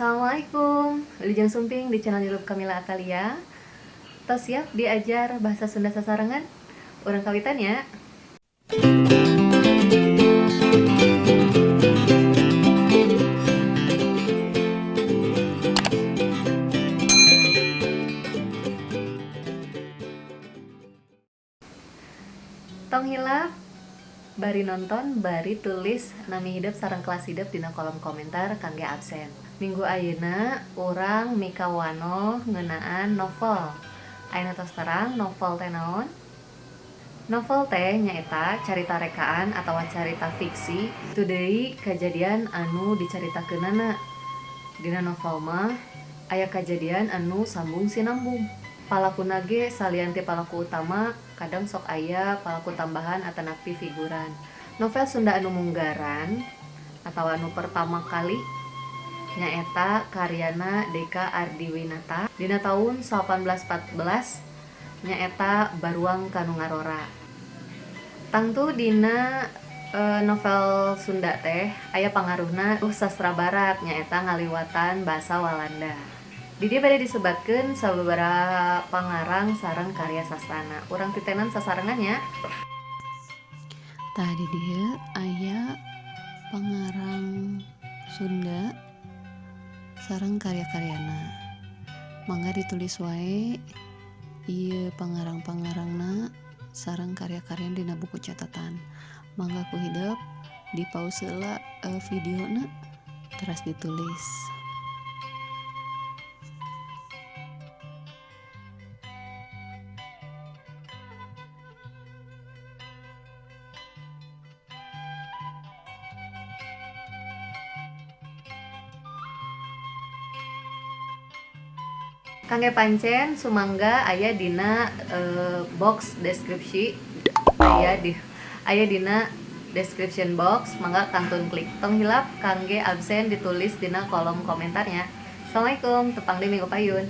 Assalamualaikum, Wilujeng Sumping di channel YouTube Kamila Atalia. Tos siap diajar bahasa Sunda sasarengan? Urang kawitan ya. Tong hilap bari nonton, bari tulis nami hidep sareng kelas hidep dina kolom komentar kangge absen. Minggu ayeuna urang mikawanoh ngeunaan novel. Ayeuna tos terang novel teh naon? Novel teh nyaeta carita rekaan atawa carita fiksi itu deui kajadian anu dicaritakeunana. Dina novel mah aya kajadian anu sambung sinambung. Palakuna ge salian ti palaku utama kadang sok aya palaku tambahan atanapi figuran. Novel Sunda anu munggaran atawa anu pertama kali nyaeta karyana Deka Ardiwinata dina taun 1814 nyaeta Baruang Kanu Ngarora. Tangtu dina novel Sunda teh aya pangaruhna sastra barat nyaeta ngaliwatan basa Walanda. Di dieu bade disebatkeun sababaraha pangarang sareng karya sastrana. Urang titenan sasarengan nya. Tah di dieu aya pangarang Sunda sareng karya-karyana. Mangga ditulis wae ieu pangarang-pangarangna sareng karya-karyana dina buku catatan. Mangga ku hidep di pause heula videona teras ditulis. Kangge pancen sumangga aya dina box deskripsi, aya dina description box, mangga kantun klik. Tong hilap kangge absen ditulis dina kolom komentarnya. Assalamualaikum, tepang di minggu payun.